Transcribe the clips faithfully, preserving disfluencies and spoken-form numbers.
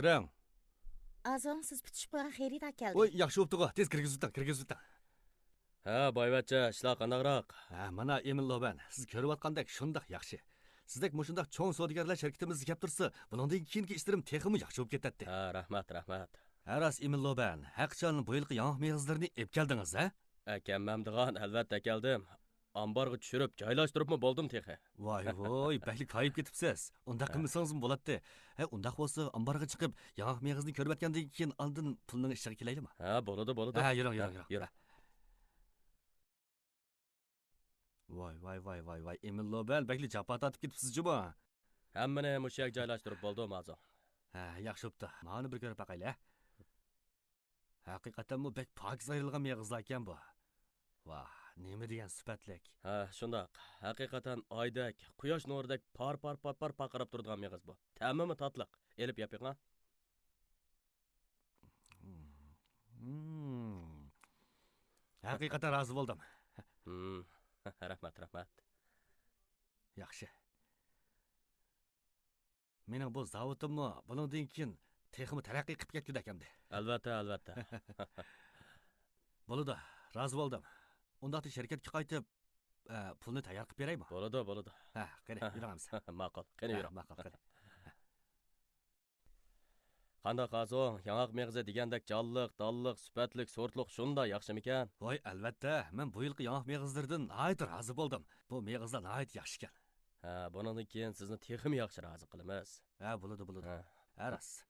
كىرىڭ. ئازوڭ، سىز پۈتۈشۈپ قويغان خېرىدار كەلدى. ۋوي، ياخشى بوپتىغۇ، تېز كىرگۈزۈۋېتىڭ، كىرگۈزۈۋېتىڭ. ھە، بايۋەچچە، ئىشلار قانداقراق؟ ھە، مانا، ئېمىل لوبەن، سىز كۆرۈۋاتقاندەك شۇنداق ياخشى. سىزدەك مۇشۇنداق چوڭ سودىگەرلەر شىركىتىمىزگە كەپ تۇرسا، بۇنىڭدىن كېيىنكى ئىشلىرىم تېخىمۇ ياخشى بولۇپ كېتەتتى. ھە، رەھمەت، رەھمەت. ھە، راست، ئېمىل لوبەن، ھەرقاچان بۇ يىلقى ياڭاق مېغىزلىرىنى ئېلىپ كەلدىڭىز، ھە؟ ئەكەلمەمدىغان، ئەلۋەتتە ئەكەلدىم. ئامبارغا چۈشۈرۈپ، جايلاشتۇرۇپمۇ بولدۇم تېخى. ۋاي ۋوي، بەكلا كايىپ كېتىپسىز. ئۇنداق ھە. قىلمىسىڭىزمۇ بولاتتى. ھە، ئۇنداق بولسا، ئامبارغا چىقىپ، ياڭاق مېغىزنى كۆرۈۋەتكەندىن كېيىن، ئاندىن پۇلنىڭ ئىشىغا كېلەيلىما؟ ھە، بولىدۇ، بولىدۇ. ھە، يۈرۈڭ، يۈرۈڭ، ھە، يۈرۈڭ. يۈرۈڭ. ۋاي، ۋاي، ۋاي، ۋاي، ۋاي، ئېمىل لوبەن، بەكلا جاپا تارتىپ كېتىپسىز جۇمۇ. ھەممىنى مۇشۇ يەرگە جايلاشتۇرۇپ بولدۇم، ئازوڭ. ھە، ياخشى بوپتۇ. مانا بىر كۆرۈپ باقايلى، ھە. ھەقىقەتەنمۇ بەك پاكىز ئايرىلغان مېغىزلاركەن بۇ. ۋاھ، نېمە دېگەن سۈپەتلىك. ھە، شۇنداق. ھەقىقەتەن ئايدەك، قۇياش نۇرىدەك پار، پار، پار، پار پارقىراپ تۇرىدىغان مېغىز بۇ. تەمىمۇ تاتلىق. ئېلىپ يەپ بېقىڭ. ھەقىقەتەن رازى بولدۇم. ھىم. رەھمەت، رەھمەت. ياخشى. مېنىڭ بۇ زاۋۇتۇممۇ بۇنىڭدىن كېيىن تېخىمۇ تەرەققىي قىلىپ كەتكۈدەك ئەمدى. ئەلۋەتتە، ئەلۋەتتە. بولىدۇ، رازى بولدۇم. ئۇنداقتا شىركەتكە قايتىپ، ئە، پۇلنى تەييار قىلىپ بېرەيمۇ؟ بولىدۇ، بولىدۇ. ھە، قېنى، يۈرۈڭ ئەمىسە. ماقۇل، قېنى ھە، يۈرۈڭ. ماقۇل، قېنى. قانداق ئازوڭ، ياڭاق مېغىزى دېگەندەك جانلىق، دانلىق، سۈپەتلىك، سورتلۇق شۇنداق ياخشىمىكەن؟ ۋاي، ئەلۋەتتە، مەن بۇ يىلقى ياڭاق مېغىزلىرىدىن ناھايىتى رازى بولدۇم. بۇ مېغىزلار ناھايىتى ياخشىكەن. ھە، بۇنىڭدىن كېيىن سىزنى تېخىمۇ ياخشى رازى قىلىمىز. ھە، بولىدۇ، بولىدۇ. ھە. ھە، راست.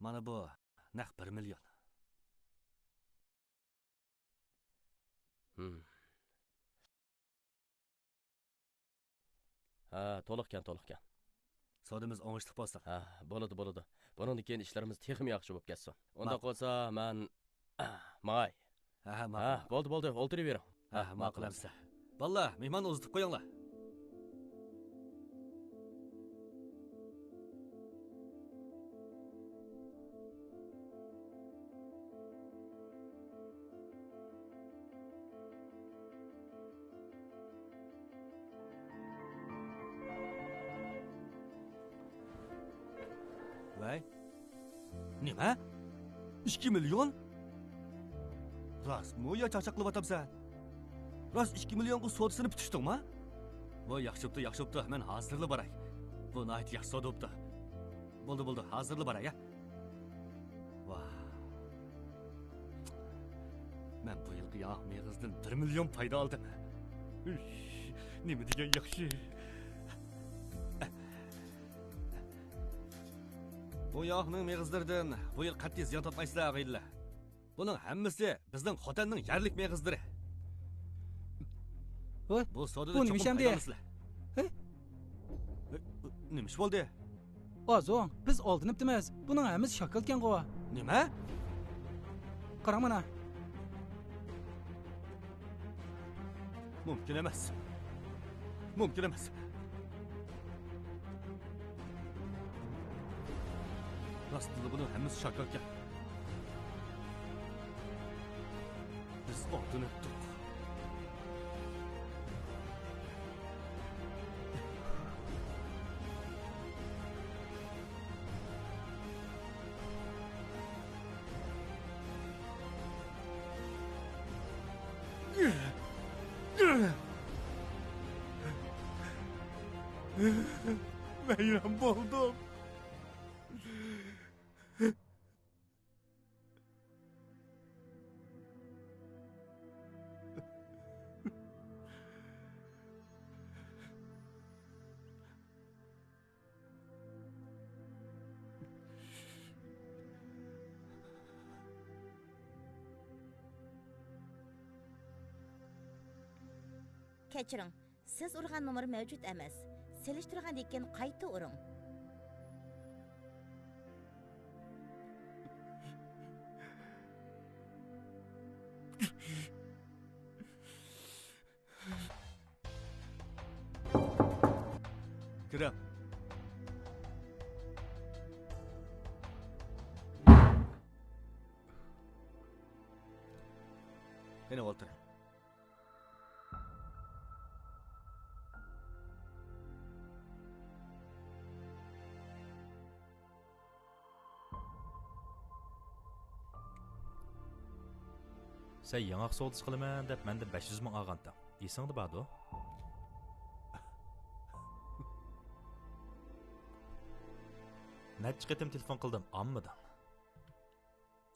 مانا بۇ نەق بىر مىليون. ھىم. ھە، تولۇقكەن، تولۇقكەن. سودىمىز ئوڭۇشلۇق بولسۇن. ھە، بولىدۇ، بولىدۇ. بۇنىڭدىن كېيىن ئىشلىرىمىز تېخىمۇ ياخشى بولۇپ كەتسۇن. ئۇنداق ماقۇل. بولسا، مەن ماڭاي. ھە، ھە، ھە، ماقۇل. بولدى، بولدى، ئولتۇرۇۋېرىڭ. ھە، ھە، ماقۇل ماقۇل. ئەمىسە. بالىلار، مېھماننى ئۇزىتىپ قويۇڭلار. ۋەي، نېمە؟ ئىككى مىليون؟ راستمۇ يا چاقچاق قىلىۋاتامسەن؟ راست ئىككى مىليونغا سودىسىنى پۈتۈشتۈڭما؟ ۋاي، ياخشى بوپتۇ، ياخشى بوپتۇ، مەن ھازىرلا باراي. بۇ ناھايىتى ياخشى سودا بوپتۇ. بولدى، بولدى، ھازىرلا باراي، ھە؟ ۋاھ. مەن بۇ يىلقى ياڭاق مېغىزدىن بىر مىليون پايدا ئالدىم. ئۈش، نېمە دېگەن ياخشى. بۇ ياڭاقنىڭ مېغىزلىرىدىن بۇ يىل قەتئىي زىيان تارتمايسىلەر، ئاغىنىلەر. بۇنىڭ ھەممىسى بىزنىڭ خوتەننىڭ يەرلىك مېغىزلىرى. ۋاي، بۇ سودىدا بۇ چوقۇم نېمە ئىش ئەمدى؟ پايدىلىنىسىلەر. ھە؟ نېمە ئىش بولدى؟ ئازوڭ، بىز ئالدىنىپتىمىز. بۇنىڭ ھەممىسى شاكىلكەنغۇ. نېمە؟ قاراڭ مانا. مۇمكىن ئەمەس. مۇمكىن ئەمەس. راستتىنلا بۇنىڭ ھەممىسى شاكىلكەن. بىز ئالدىنىپتۇق. ۋەيران بولدۇم. كەچۈرۈڭ، سىز ئۇرغان نومۇر مەۋجۇت ئەمەس. سېلىشتۇرغاندىن كېيىن قايتا ئۇرۇڭ. كىرىڭ. قېنى ئولتۇرۇڭ. سەن ياڭاق سودىسى قىلىمەن دەپ مەندىن بەش يۈز مىڭ ئالغانتىڭ. ئېسىڭدە باردۇ؟ نەچچە قېتىم تېلېفون قىلدىم، ئالمىدىڭ.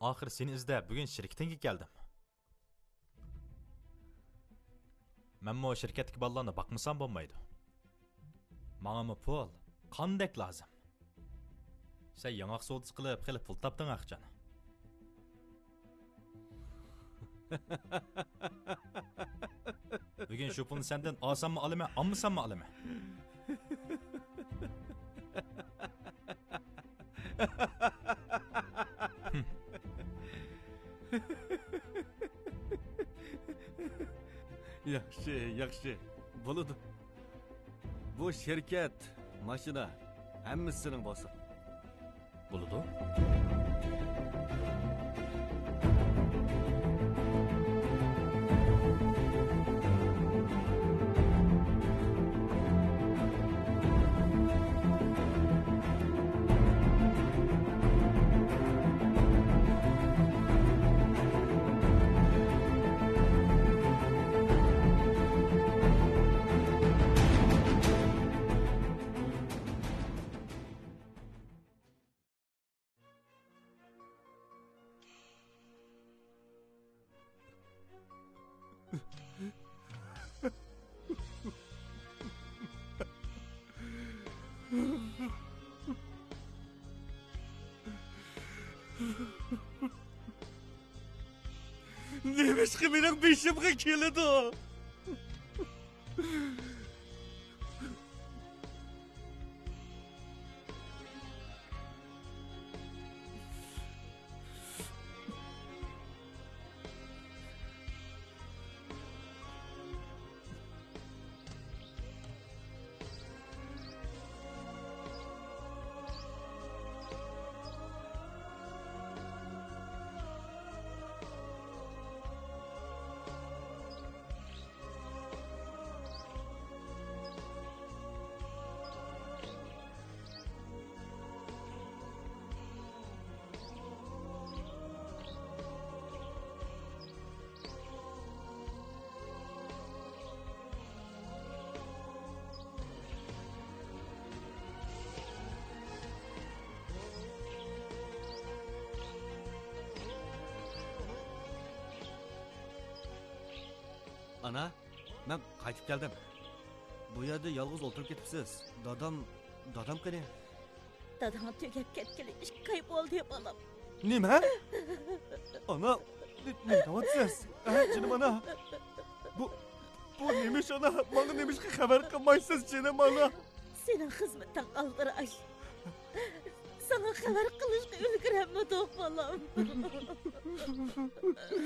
ئاخىرى سېنى ئىزدەپ بۈگۈن شىركىتىڭگە كەلدىم. مەنمۇ شىركەتتىكى بالىلارنى باقمىسام بولمايدۇ. ماڭىمۇ پۇل قاندەك لازىم. سەن ياڭاق سودىسى قىلىپ خېلى پۇل تاپتىڭ ئەخچان. بۈگۈن شۇ پۇلنى سەندىن ئالساممۇ ئالىمەن، ئالمىساممۇ ئالىمەن. ياخشى، ياخشى. بولىدۇ. بۇ شىركەت، ماشىنا، ھەممىسى سېنىڭ بولسۇن. بولىدۇ. نېمىشقا مېنىڭ بېشىمغا كېلىدۇ؟ ئانا، مەن قايتىپ كەلدىم. بۇ يەردە يالغۇز ئولتۇرۇپ كېتىپسىز. دادام، دادام قېنى؟ داداڭ تۈگەپ كەتكىلى ئىككى ئاي بولدى، بالام. نېمە؟ ئانا، نېمە دەۋاتىسىز؟ ھە، جېنىم ئانا. بۇ، بۇ نېمە ئىش، ئانا؟ ماڭا نېمىشقا خەۋەر قىلمايسىز، جېنىم ئانا؟ سېنىڭ خىزمىتىڭ ئالدىراش. ساڭا خەۋەر قىلىشقا ئۈلگۈرەلمىدۇق، بالام.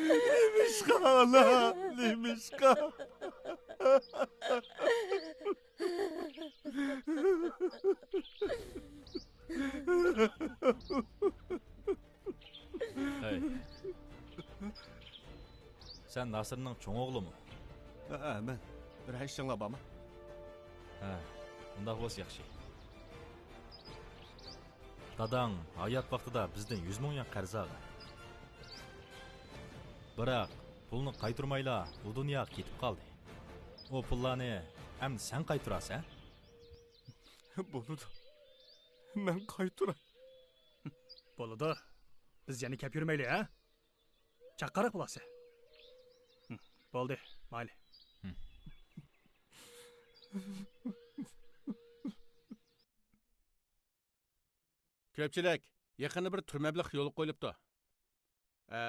نېمىشقا، ئانا؟ نېمىشقا؟ ھەي. سەن ناسىرنىڭ چوڭ ئوغلىمۇ؟ ھە، مەن. بىرەر ئىشىڭلار بارمۇ؟ ھە، ئۇنداق بولسا ياخشى. داداڭ ھايات ۋاقتىدا بىزدىن يۈز مىڭ يۈەن قەرز ئالغان. بىراق، پۇلنى قايتۇرمايلا ئۇ دۇنياغا كېتىپ قالدى. ئۇ پۇللارنى ئەمدى سەن قايتۇرارسەن. بولىدۇ. مەن قايتۇراي. بولىدۇ. بىز يەنە كەپ يۈرمەيلى، ھە؟ چاققانراق بولارسەن. ھە، بولدى، مايلى. ھە. كۆپچىلىك، يېقىندا بىر تۈر مەبلەغ يولغا قويۇلۇپتۇ. ئە،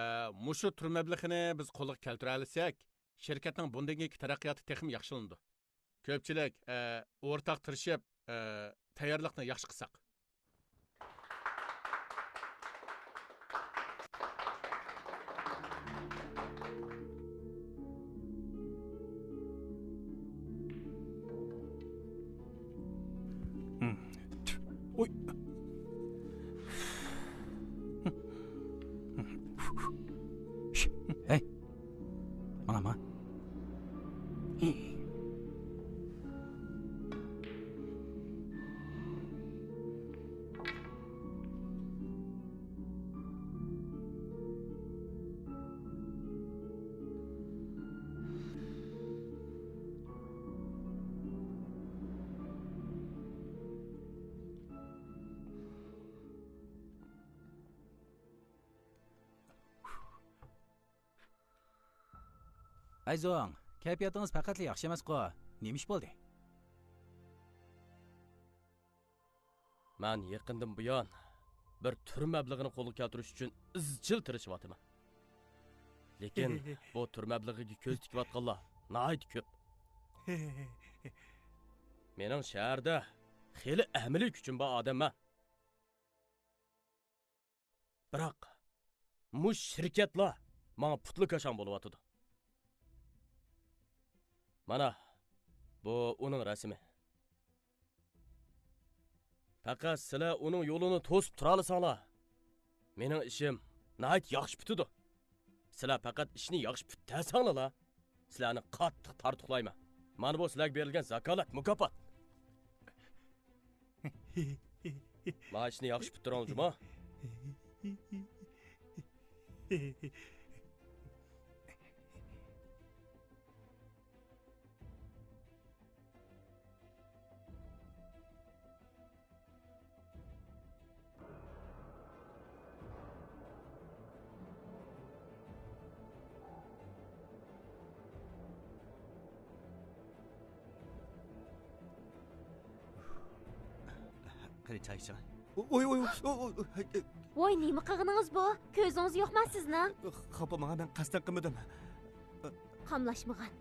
مۇشۇ تۈر مەبلىغىنى بىز قولغا كەلتۈرەلىسەك، شىركەتنىڭ بۇندىن كېيىنكى تەرەققىياتى تېخىمۇ ياخشىلىنىدۇ. كۆپچىلىك، ئە، ئورتاق تىرىشىپ، ئە، تەييارلىقنى ياخشى قىلساق. ھە. ئوي. ھەي. مانا، مانا. ئەي زۇڭ، كەيپىياتىڭىز پەقەتلا ياخشى ئەمەسقۇ؟ نېمە ئىش بولدى؟ مەن يېقىندىن بۇيان بىر تۈر مەبلىغىنى قولغا كەلتۈرۈش ئۈچۈن ئىزچىل تىرىشىۋاتىمەن. لېكىن بۇ تۈر مەبلىغىگە كۆز تىكىۋاتقانلار ناھايىتى كۆپ. مېنىڭ شەھەردە خېلى ئەمەلىي كۈچۈم بار ئادەممەن. بىراق، مۇشۇ شىركەتلا ماڭا پۇتلا كاشاڭ بولۇۋاتىدۇ. مانا، بۇ ئۇنىڭ رەسىمى. پەقەت سىلەر ئۇنىڭ يولىنى توسۇپ تۇرالىساڭلار، مېنىڭ ئىشىم ناھايىتى ياخشى پۈتىدۇ. سىلەر پەقەت ئىشنى ياخشى پۈتتۈرسەڭلارلا، سىلەرنى قاتتىق تارتۇقلايمەن. مانا بۇ سىلەرگە بېرىلگەن زاكالەت، مۇكاپات. مانا ئىشنى ياخشى پۈتتۈرۈڭ، جۇما. قېنى، چاي ئىچىڭ. ۋوي، ۋوي، ۋوي، ۋوي، ۋوي. ۋوي، نېمە قىلغىنىڭىز بۇ؟ كۆزىڭىز يوقما سىزنىڭ؟ خاپا ماڭا، مەن قەستەن قىلمىدىم. قاملاشمىغان.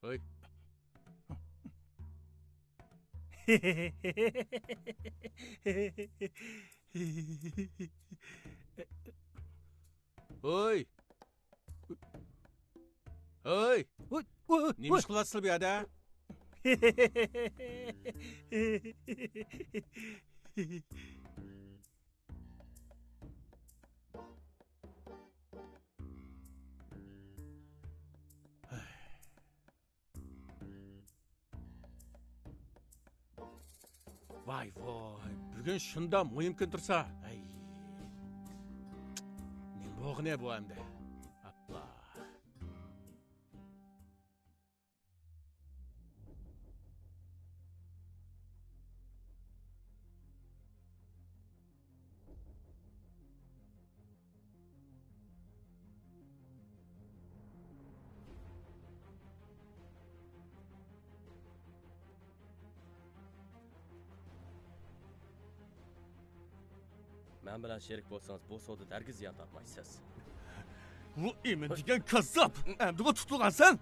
ھوي. ھوي. ھوي. ھوي، ھوي، ھوي. نېمە ئىش قىلىۋاتىسىلەر بۇ يەردە؟ ۋاي ۋوي، بۈگۈن شۇنداق مۇھىم كۈن تۇرسا. ھەي. نېمە بولغىنى بۇ ئەمدى؟ ئاپلا. مەن بىلەن شېرىك بولسىڭىز، بۇ سودىدا ھەرگىز زىيان تارتمايسىز. ۋۇ ئىمىن دېگەن كاززاپ! ئەمدىمۇ تۇتۇلغانسەن؟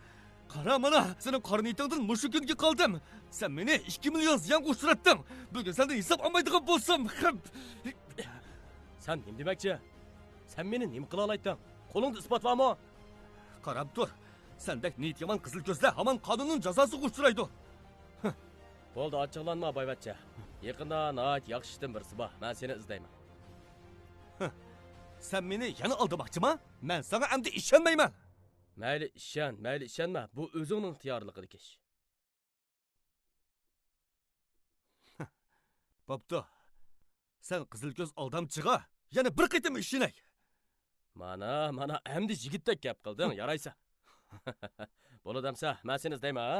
قارا مانا، سېنىڭ قارا نىيىتىڭدىن مۇشۇ كۈنگە قالدىم. سەن مېنى ئىككى مىليون زىيانغا ئۇچراتتىڭ. بۈگۈن سەندىن ھېساب ئالمايدىغان بولسام، خەپ! سەن نېمە دېمەكچى؟ سەن مېنى نېمە قىلالايتتىڭ؟ قولۇڭدا ئىسپات بارمۇ؟ قاراپ تۇر. سەندەك نىيىتى يامان قىزىل كۆزلەر ھامان قانۇننىڭ جازاسىغا ئۇچرايدۇ. بولدى، ئاچچىقلانما، بايۋەچچە. يېقىندا ناھايىتى ياخشى ئىشتىن بىرسى بار. مەن سېنى ئىزدەيمەن. سەن مېنى يەنە ئالدىماقچىما؟ مەن ساڭا ئەمدى ئىشەنمەيمەن. مەيلى ئىشەن، مەيلى ئىشەنمە، بۇ ئۆزۈڭنىڭ ئىختىيارلىقىدىكى ئىش. بوپتۇ. سەن قىزىل كۆز ئالدامچىغا يەنە بىر قېتىم ئىشىنەي. مانا، مانا، ئەمدى يىگىتتەك گەپ قىلدىڭ، يارايسا. بولىدۇ ئەمسە، مەن سېنى ئىزدەيمەن، ھە؟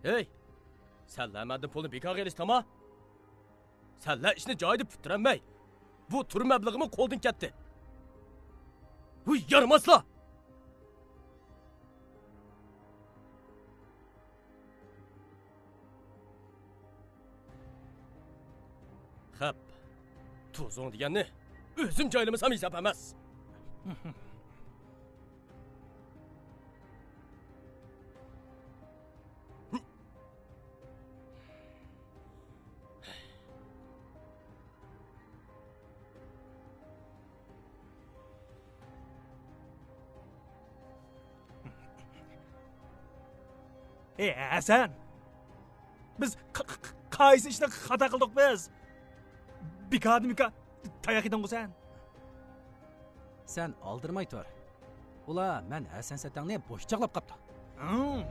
ھەي! سەنلەر مەندىن پۇلنى بىكارغا ئېلىشتىڭما؟ سەنلەر ئىشنى جايىدا پۈتتۈرەلمەي، بۇ تۈر مەبلىغىمۇ قولدىن كەتتى. ۋۇي، يارىماسلار! خەپ، تۇزۇڭ دېگەننى ئۆزۈم جايلىمىسام ھېساب ئەمەس. ئەي ھەسەن! بىز ق-، ق-، ق-، قايسى ئىشنى خاتا قىلدۇق بىز؟ بىكاردىن بىكار تاياق يېدىڭغۇ سەن. سەن ئالدىرىماي تۇر. ئۇلار مەن ھەسەن سەتەڭنى بوش چاغلاپ قاپتۇ. ھىڭ.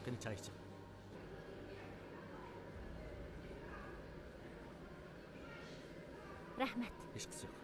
قېنى، چاي ئىچىڭ. رەھمەت. ھېچقىسى يوق.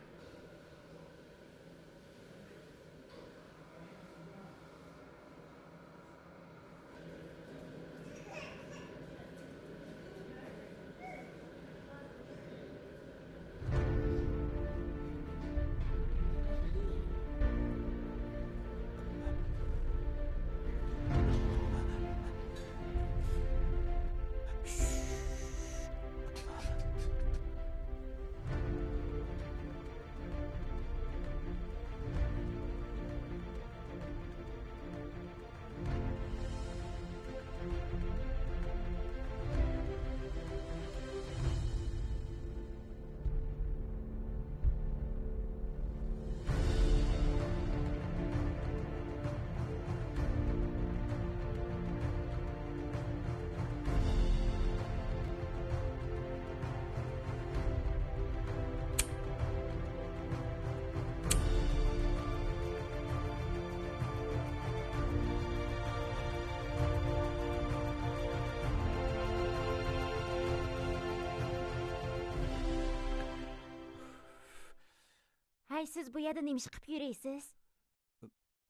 ھەي، سىز بۇ يەردە نېمە ئىش قىلىپ يۈرىسىز؟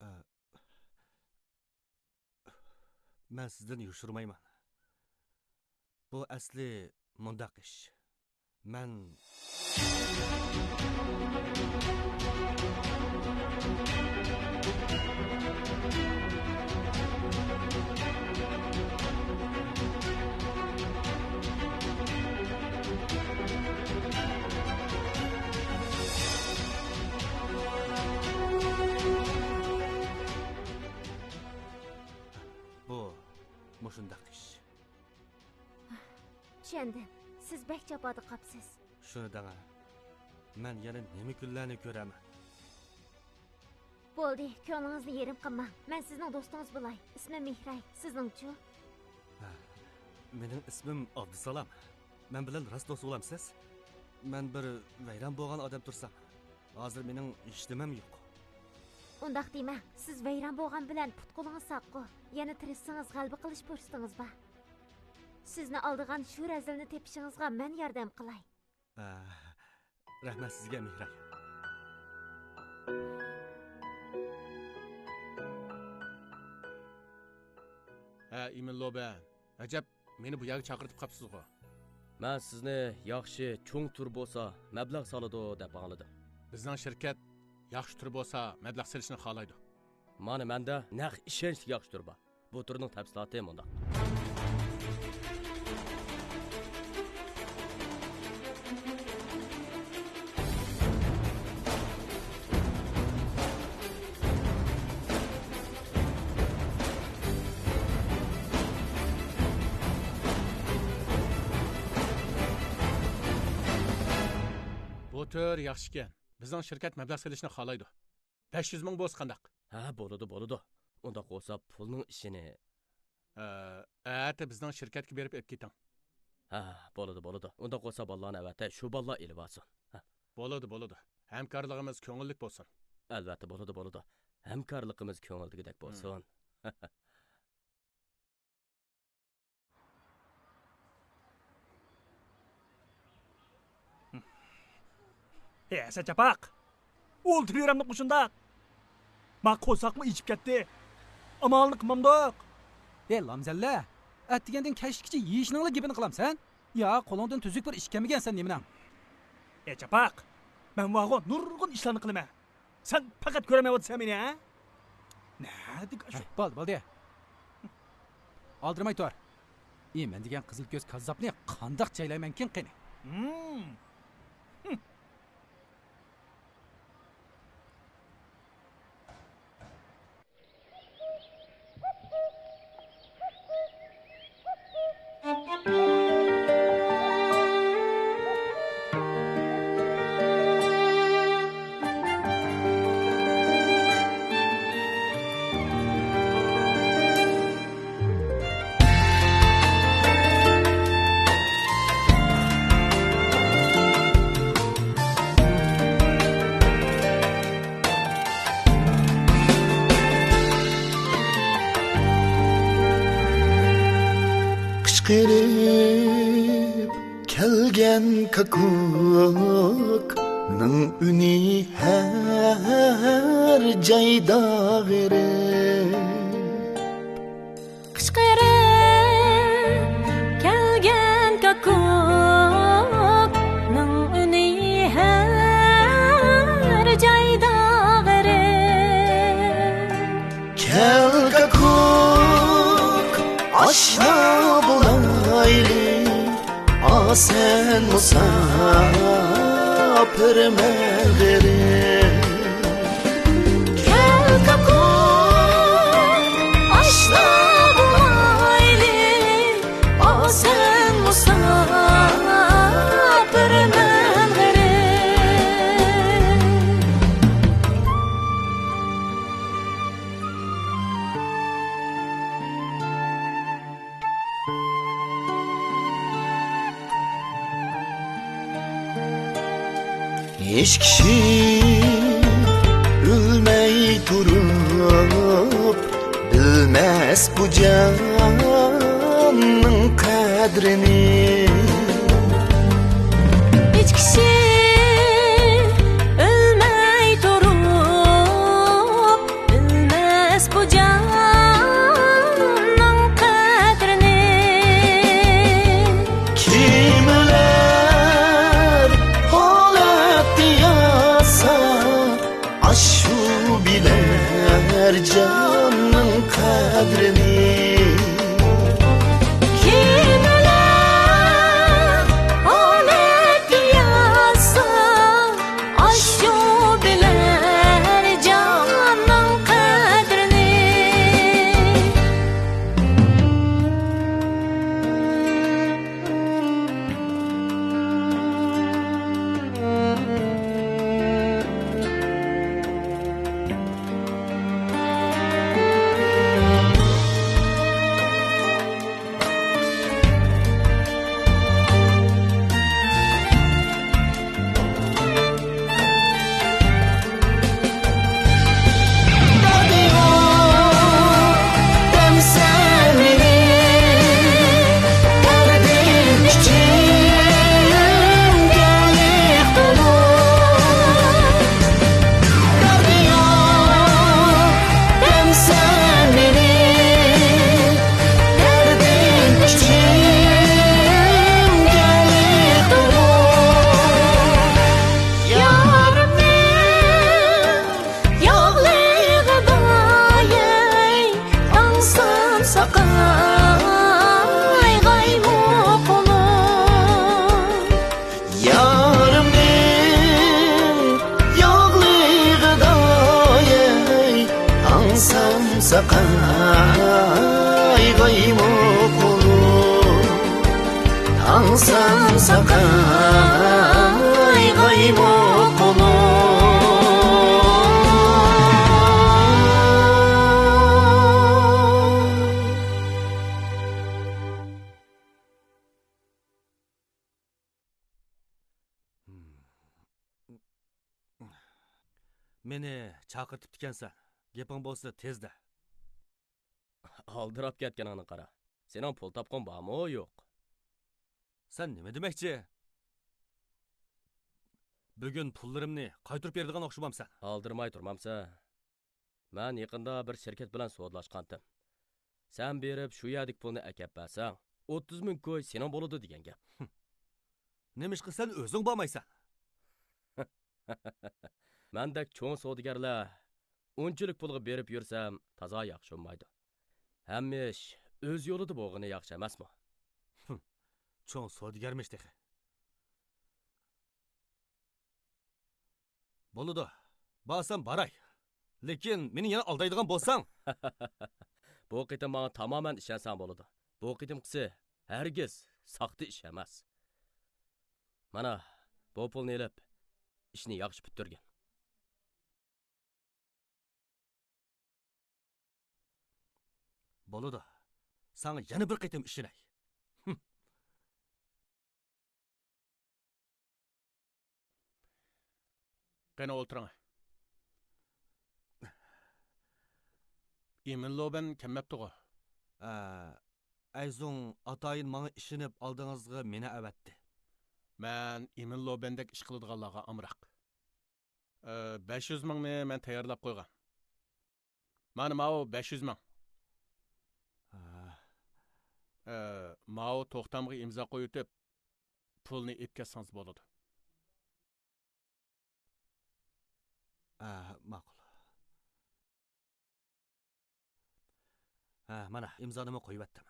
ئە، مەن سىزدىن يوشۇرمايمەن. بۇ ئەسلى مۇنداق ئىش. مەن بۇ مۇشۇنداق ئىش. چۈشەندىم. سىز بەك جاپادا قاپسىز. شۇنى دەڭە. مەن يەنە نېمە كۈنلەرنى كۆرەمەن؟ بولدى، كۆڭلىڭىزنى يېرىم قىلماڭ. مەن سىزنىڭ دوستىڭىز بولاي. ئىسمىم مېھراي. سىزنىڭچۇ؟ ھە، مېنىڭ ئىسمىم ئابدۇسالام. مەن بىلەن راست دوست بولامسىز؟ مەن بىر ۋەيران بولغان ئادەم تۇرسام. ھازىر مېنىڭ ھېچنېمەم يوق. ئۇنداق دېمەڭ. سىز ۋەيران بولغان بىلەن پۇت-قولىڭىز ساققۇ. يەنە تىرىشسىڭىز، غەلىبە قىلىش پۇرسىتىڭىز بار. سىزنى ئالدىغان شۇ رەزىلنى تېپىشىڭىزغا مەن ياردەم قىلاي. ئە، رەھمەت سىزگە، مېھراي. ھە، ئىمىن لوبە. ئەجەب، مېنى بۇ يەرگە چاقىرتىپ قاپسىزغۇ؟ مەن سىزنى ياخشى چوڭ تۈر بولسا مەبلەغ سالىدۇ دەپ ئاڭلىدىم. بىزنىڭ شىركەت ياخشى تۈر بولسا مەبلەغ سېلىشنى خالايدۇ. مانا مەندە نەق ئىشەنچلىك ياخشى تۈر بار. بۇ تۈرنىڭ تەپسىلاتى مۇنداق. بۇ تۈر ياخشىكەن. بىزنىڭ شىركەت مەبلەغ سېلىشنى خالايدۇ. بەش يۈز مىڭ بولسا قانداق؟ ھە، بولىدۇ، بولىدۇ. ئۇنداق بولسا پۇلنىڭ ئىشىنى. ئە، ئەتە بىزنىڭ شىركەتكە بېرىپ ئېلىپ كېتىڭ. ھە، بولىدۇ، بولىدۇ. ئۇنداق بولسا بالىلارنى ئەۋەتە، شۇ بالىلار ئېلىۋالسۇن. ھە. بولىدۇ، بولىدۇ. ھەمكارلىقىمىز كۆڭۈللۈك بولسۇن. ئەلۋەتتە، بولىدۇ، بولىدۇ. ھەمكارلىقىمىز كۆڭۈلدىكىدەك بولسۇن. ھەي، ھەسەت چاپاق! ئولتۇرۇۋېرەمدۇق مۇشۇنداق؟ ما قورساقمۇ ئېچىپ كەتتى. ئامالنى قىلمامدۇق؟ ھەي، لامزەللە! ئەتىگەندىن كەچكىچە يېيىشنىڭلا گېپىنى قىلامسەن؟ يا، قولۇڭدىن تۈزۈك بىر ئىش كەلمىگەن سەن نېمىنىڭ؟ ھەي، چاپاق! مەن بارغۇ، نۇرغۇن ئىشلارنى قىلىمەن. سەن پەقەت كۆرەلمەيۋاتىسەن مېنى، ھە؟ نەدىكى ئاشۇ؟ ھە، بولدى، بولدى. ئالدىرىماي تۇر. ئى، مەن دېگەن قىزىل كۆز كاززاپنى قانداق چەيلەيمەنكىن قېنى؟ ھىم. ھىم. قىچقىرىپ كەلگەن كاكۇكنىڭ ئۈنى ھەر جايدا غېرىب. قىچقىرىپ كەلگەن كاكۇكنىڭ ئۈنى ھەر جايدا غېرىب. كەل كاكۇك، ئاشنا بولايلى، ئاسەن مۇساپىرمەن غېرىب. كەل كاكۇك، ئاشنا بولايلى، ئاسەن مۇساپىرمەن غېرىب. ھېچ كىشى ئۆلمەي تۇرۇپ بىلمەس بۇ جاننىڭ قەدرىنى. ھېچ كىشى ئۆلمەي تۇرۇپ بىلمەس بۇ جاننىڭ قەدرىنى. كىم ئۆلەر ھالەتتە ياتسا، ئاشۇ بىلەر جاننىڭ قەدرىنى. كىم ئۆلەر ھالەتتە ياتسا، ئاشۇ بىلەر جاننىڭ قەدرىنى. ساقايغايمۇ قولۇم، تاڭسام ساقايغايمۇ قولۇم. مېنى چاقىرتىپتىكەنسەن. گېپىڭ بولسا تېزدە. ئالدىراپ كەتكىنىڭنى قارا. سېنىڭ پۇل تاپقۇڭ بارمۇ يوق؟ سەن نېمە دېمەكچى؟ بۈگۈن پۇللىرىمنى قايتۇرۇپ بېرىدىغان ئوخشىمامسەن؟ ئالدىرىماي تۇرمامسەن؟ مەن يېقىندا بىر شىركەت بىلەن سودىلاشقانتىم. سەن بېرىپ شۇ يەردىكى پۇلنى ئەكەپ بەرسەڭ، ئوتتۇز مىڭ كوي سېنىڭ بولىدۇ دېگەن گەپ. نېمىشقا سەن ئۆزۈڭ بارمايسەن؟ مەندەك چوڭ سودىگەرلەر ئۇنچىلىك پۇلغا بېرىپ يۈرسەم تازا ياخشى بولمايدۇ. ھەممە ئىش ئۆز يولىدا بولغىنى ياخشى ئەمەسمۇ؟ چوڭ سودىگەرمىش تېخى. بولىدۇ، بارسام باراي. لېكىن مېنى يەنە ئالدايدىغان بولساڭ. بۇ قېتىم ماڭا تامامەن ئىشەنسەڭ بولىدۇ. بۇ قېتىمقىسى ھەرگىز ساختا ئىش ئەمەس. مانا، بۇ پۇلنى ئېلىپ، ئىشنى ياخشى پۈتتۈرگىن. بولىدۇ. ساڭا يەنە بىر قېتىم ئىشىنەي. قېنى، ئولتۇرۇڭ. ئىمىن لوبەن كەلمەپتىغۇ؟ ئە، ئەيزۇڭ ئاتايىن ماڭا ئىشىنىپ ئالدىڭىزغا مېنى ئەۋەتتى. مەن ئىمىن لوبەندەك ئىش قىلىدىغانلارغا ئامراق. ئە، بەش يۈز مىڭنى مەن تەييارلاپ قويغان. مانا ماۋۇ بەش يۈز مىڭ. ھە. ئە، ماۋۇ توختامغا ئىمزا قويۇۋېتىپ، پۇلنى ئېلىپ كەتسىڭىز بولىدۇ. ھە، ماقۇل. ھە، مانا، ئىمزانىمۇ قويۇۋەتتىم.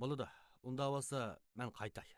بولىدۇ، ئۇنداق بولسا، مەن قايتاي.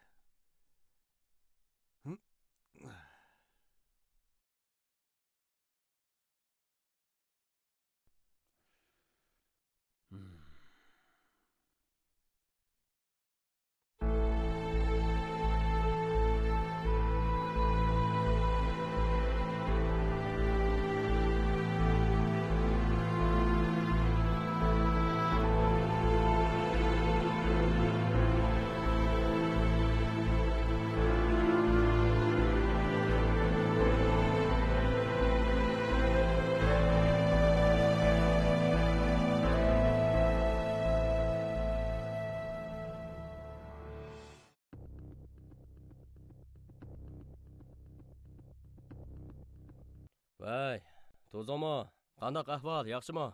ۋەي، تۇزۇڭمۇ؟ قانداق ئەھۋال، ياخشىمۇ؟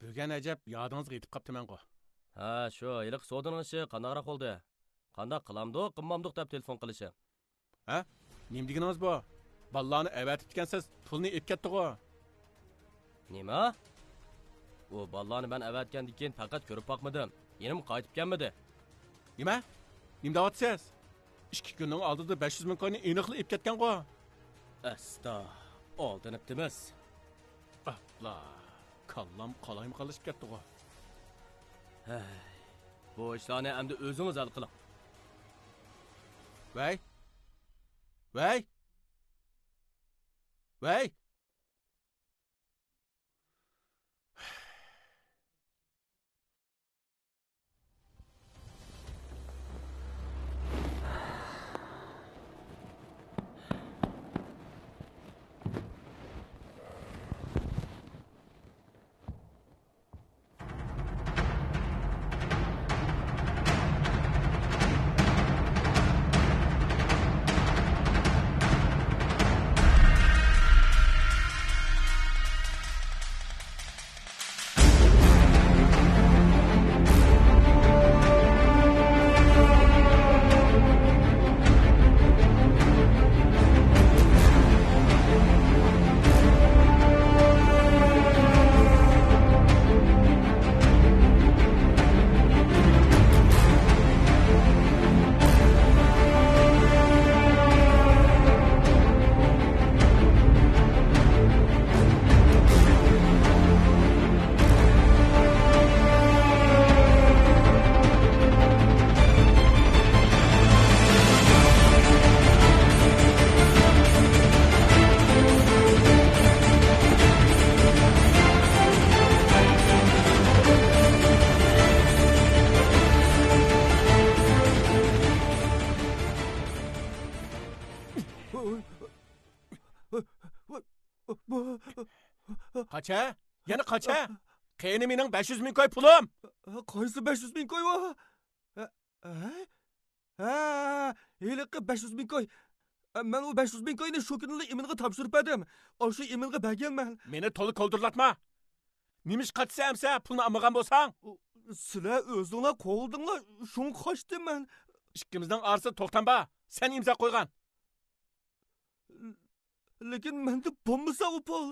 بۈگۈن ئەجەب يادىڭىزغا يېتىپ قاپتىمەنغۇ. ھە، شۇ ھېلىقى سودىنىڭ ئىشى قانداقراق بولدى؟ قانداق قىلامدۇق، قىلمامدۇق دەپ تېلېفون قىلىشى. ھە؟ نېمە دېگىنىڭىز بۇ؟ بالىلارنى ئەۋەتىپتىكەنسىز، پۇلنى ئېلىپ كەتتىغۇ. نېمە؟ ئۇ بالىلارنى مەن ئەۋەتكەندىن كېيىن پەقەت كۆرۈپ باقمىدىم. يەنىمۇ قايتىپ كەلمىدى. نېمە؟ نېمە دەۋاتىسىز؟ ئىككى كۈننىڭ ئالدىدا بەش يۈز مىڭ كوينى ئېنىقلا ئېلىپ كەتكەنغۇ. ئەستا، ئالدىنىپتىمىز. ئاپلا، كاللام قالايمىقانلىشىپ كەتتىغۇ. ھەي، بۇ ئىشلارنى ئەمدى ئۆزىڭىز ھەل قىلىڭ. ۋەي! ۋەي! ۋەي! قاچە؟ يەنە قاچە؟ قېنى مېنىڭ بەش يۈز مىڭ كوي پۇلۇم؟ قايسى بەش يۈز مىڭ كوي ئۇ؟ ھە؟ ھە؟ ھە، ھېلىقى بەش يۈز مىڭ كوي. مەن ئۇ بەش يۈز مىڭ كوينى شۇ كۈنىلا ئىمىنغا تاپشۇرۇپ بەردىم. ئاشۇ ئىمىنغا بەرگەنمەن. مېنى تولا كولدۇرلاتما. نېمە ئىش قاچىسى ئەمسە، پۇلنى ئالمىغان بولساڭ؟ سىلەر ئۆزۈڭلار قوغلىدىڭلار، شۇڭا قاچتىم مەن. ئىككىمىزنىڭ ئارىسىدا توختام بار. سەن ئىمزا قويغان. لېكىن مەندە بولمىسا ئۇ پۇل.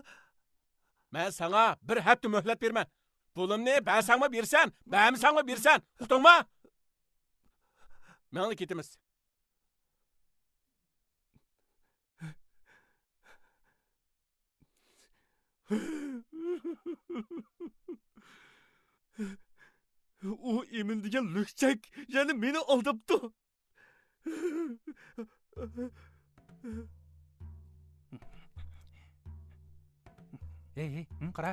مەن ساڭا بىر ھەپتە مۆھلەت بېرىمەن. پۇلۇمنى بەرسەڭمۇ بېرىسەن، بەرمىسەڭمۇ بېرىسەن. ئۇقتۇڭمۇ؟ مېڭە كېتىمىز. ئۇ ئىمىن دېگەن لۈكچەك يەنە مېنى ئالداپتۇ. ھەي، ھەي، ھىم، قارا.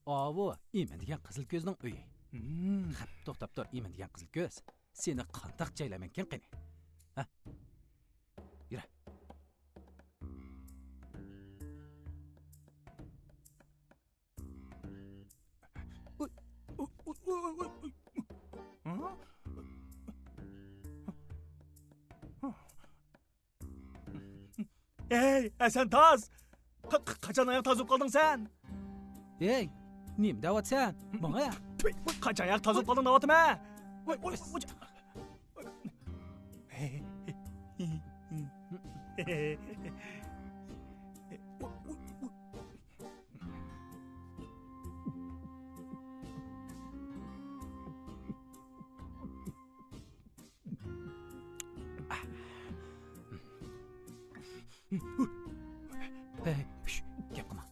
ئاۋۇ ئىمىن دېگەن قىزىل كۆزنىڭ ئۆيى. ھىم. خەپ، توختاپ تۇر، ئىمىن دېگەن قىزىل كۆز. سېنى قانداق جايلايمەنكىن قېنى؟ ھە؟ يۈرە. ھەي، ھەسەن تاز! قا-، قا-، قاچان ئاياغ تازا بولۇپ قالدىڭ سەن؟ ھەي، نېمە دەۋاتىسەن؟ ماڭا؟ تۈي، قاچان ئاياغ تازا بولۇپ قالدىڭ دەۋاتىمەن! ۋاي، ۋاي، ۋاي. ھەي، شش، گەپ قىلما.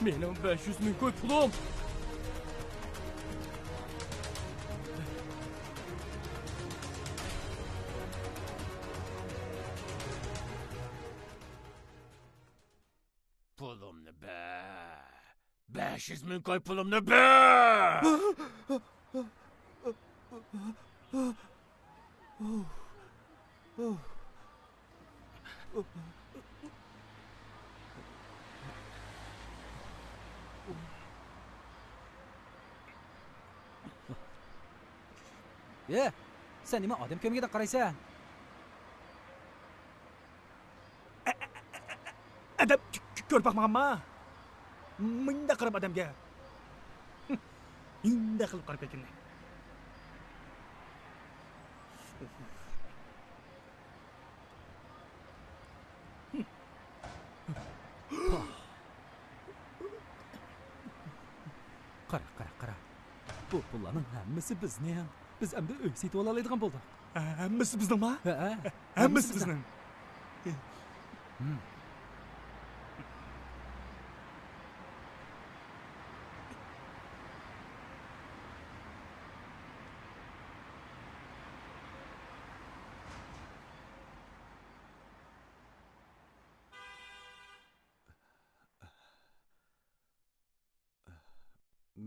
مېنىڭ بەش يۈز مىڭ كوي پۇلۇم! پۇلۇمنى بەر! بەش يۈز مىڭ كوي پۇلۇمنى بەر! ئە، سەن نېمە ئادەم كۆرمىگەندەك قارايسەن؟ ئادەم كۆ-، كۆ-، كۆرۈپ باقمىغانما؟ مۇنداق قاراپ ئادەمگە. مۇنداق قىلىپ قاراپ كەتكىنى. قارا، قارا، قارا. بۇ پۇللارنىڭ ھەممىسى بىزنىڭ. بىز ئەمدى ئۆي سېتىۋالالايدىغان بولدۇق. ھەممىسى بىزنىڭما؟ ھەئە. ھەممىسى بىزنىڭ. ھىم.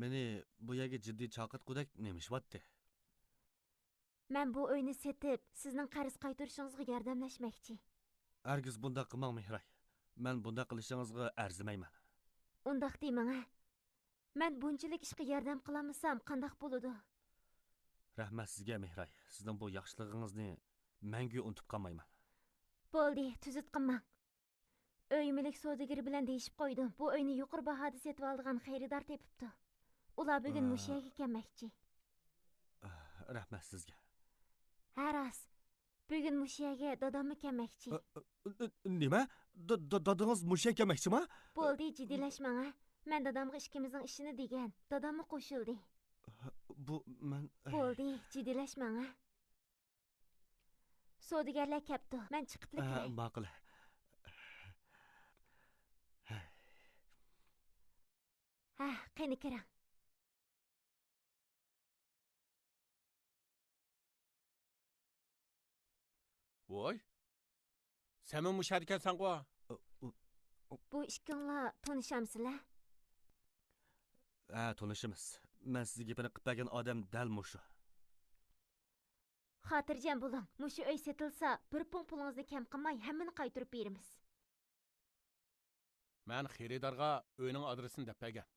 مېنى بۇ يەرگە جىددىي چاقىرتقۇدەك نېمە ئىش بارتتى؟ مەن بۇ ئۆينى سېتىپ، سىزنىڭ قەرز قايتۇرۇشىڭىزغا ياردەملەشمەكچى. ھەرگىز بۇنداق قىلماڭ، مېھراي. مەن بۇنداق قىلىشىڭىزغا ئەرزىمەيمەن. ئۇنداق دېمەڭ، ھە. مەن بۇنچىلىك ئىشقا ياردەم قىلالمىسام، قانداق بولىدۇ؟ رەھمەت سىزگە، مېھراي. سىزنىڭ بۇ ياخشىلىقىڭىزنى مەڭگۈ ئۇنتۇپ قالمايمەن. بولدى، تۈزۈت قىلماڭ. ئۆي مۈلۈك سودىگىرى بىلەن دېيىشىپ قويدۇم. بۇ ئۆينى يۇقىرى باھادا سېتىۋالىدىغان خېرىدار تېپىپتۇ. ئۇلار بۈگۈن ئا. مۇشۇ يەرگە كەلمەكچى. رەھمەت سىزگە. ھە، راست. بۈگۈن مۇشۇ يەرگە داداممۇ كەلمەكچى. ئە، ئە، ئە، نېمە؟ دا-، دا-، دادىڭىز مۇشۇ يەرگە كەلمەكچىما؟ بولدى، جىددىيلەشمەڭ، ھە. مەن دادامغا ئىككىمىزنىڭ ئىشىنى دېگەن. داداممۇ قوشۇلدى. بۇ مەن، بولدى، جىددىيلەشمەڭ، ھە. سودىگەرلەر كەپتۇ، مەن چىقىپلا ھە، كىرەي. ماقۇل. ھە، قېنى كىرىڭ. ۋوي، سەنمۇ مۇشۇ يەردىكەنسەنغۇ؟ بۇ ئىككىڭلار تونۇشامسىلەر؟ ھە، تونۇشىمىز. مەن سىزگە گېپىنى قىلىپ بەرگەن ئادەم دەل مۇشۇ. خاتىرجەم بولۇڭ، مۇشۇ ئۆي سېتىلسا، بىر پۇڭ پۇلىڭىزنى كەم قىلماي، ھەممىنى قايتۇرۇپ بېرىمىز. مەن خېرىدارغا ئۆينىڭ ئادرېسىنى دەپ بەرگەن.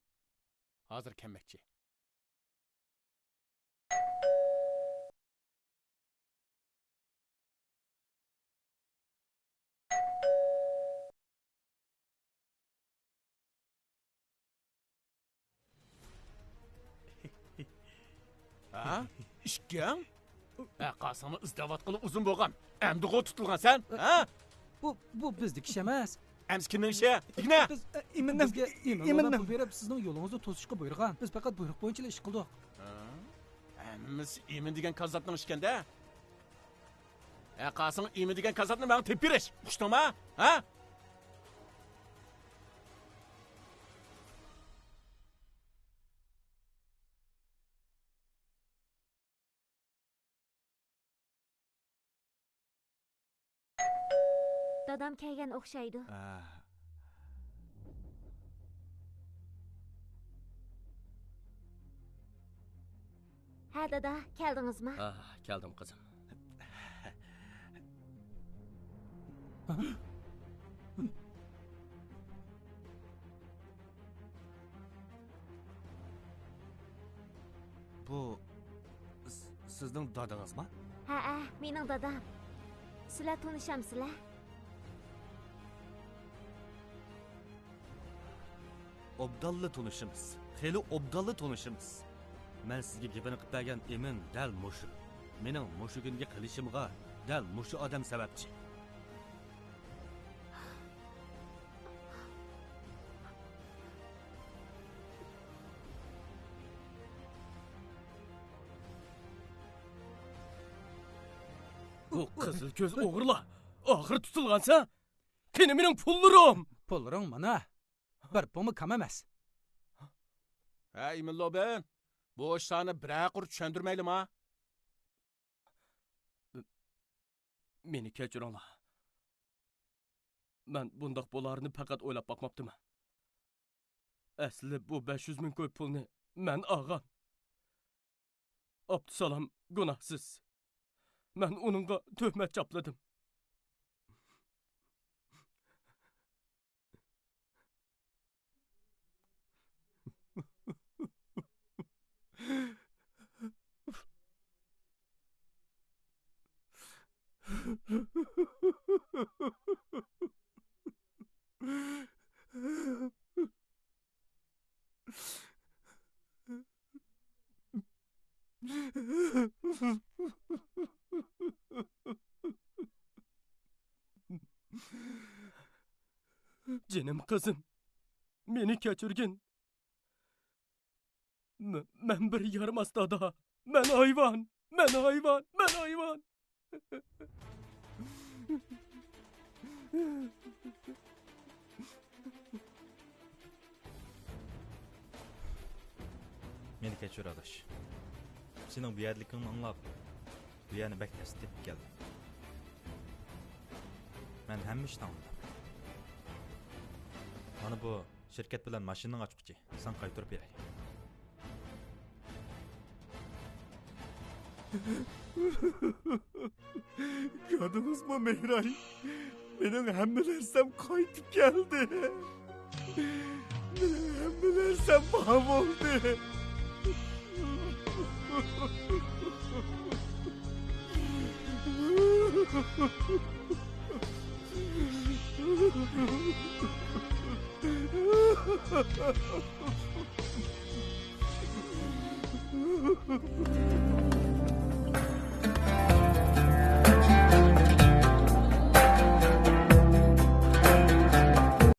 ھازىر كەلمەكچى. ھە؟ ئىككىڭ؟ ھە، قاسىڭنى ئىزدەۋاتقىلى ئۇزۇن بولغان. ئەمدىغۇ تۇتۇلغان سەن، ھە؟ بۇ، بۇ بىزدىكى ئىش ئەمەس. ئەمىسە كىمنىڭ ئىشى؟ دېگىنە! بىز، ئە، ئىمىننىڭ، بىزگە ئىمىننىڭ ئىمىننىڭ پۇل بېرىپ، سىزنىڭ يولىڭىزنى توسۇشقا بۇيرۇغان. بىز پەقەت بۇيرۇق بويىچىلا ئىش قىلدۇق. ھە؟ ھەممىسى ئىمىن دېگەن كاززاپنىڭ ئىشىكەن-دە. ھە، قاسىڭ ئىمىن دېگەن كاززاپنى ماڭا تېپىپ بېرىش. ئۇقتۇڭما؟ ھە؟ دادام كەلگەن ئوخشايدۇ. ئە. ھە، دادا، كەلدىڭىزما؟ ھە، كەلدىم، قىزىم. بۇ س-، سىزنىڭ دادىڭىزما؟ ھەئە، مېنىڭ دادام. سىلەر تونۇشامسىلەر؟ ئوبدانلا تونۇشىمىز. خېلى ئوبدانلا تونۇشىمىز. مەن سىزگە گېپىنى قىلىپ بەرگەن ئىمىن دەل مۇشۇ. مېنىڭ مۇشۇ كۈنگە قېلىشىمغا دەل مۇشۇ ئادەم سەۋەبچى. بۇ قىزىل كۆز ئوغرىلار! ئاخىرى تۇتۇلغانسەن! قېنى مېنىڭ پۇللىرىم؟ پۇللىرىڭ مانا. بىر پۇڭمۇ كەم ئەمەس. ھەي، ئىمىن لوبىن، بۇ ئىشلارنى بىرەر قۇر چۈشەندۈرمەيلىما؟ مېنى كەچۈرۈڭلار. مەن بۇنداق بولارىنى پەقەت ئويلاپ باقماپتىمەن. ئەسلى بۇ بەش يۈز مىڭ كوي پۇلنى مەن ئالغان. ئابدۇسالام گۇناھسىز. مەن ئۇنىڭغا تۆھمەت چاپلىدىم. جېنىم قىزىم، مېنى كەچۈرگىن. م-، مەن بىر يارىماس دادا. مەن ھايۋان، مەن ھايۋان، مەن ھايۋان. مېنى كەچۈر، ئاداش. سېنىڭ بۇ يەردىلىكىڭنى ئاڭلاپ، بۇ يەرنى بەك تەستە تېپىپ كەلدىم. مەن ھەممە ئىشنى ئاڭلىدىم. مانا بۇ شىركەت بىلەن ماشىنىنىڭ ئاچقۇچى. ساڭا قايتۇرۇپ بېرەي. كۆردىڭىزمۇ، مېھراي؟ مېنىڭ ھەممە نەرسەم قايتىپ كەلدى. مېنىڭ ھەممە نەرسەم بار بولدى.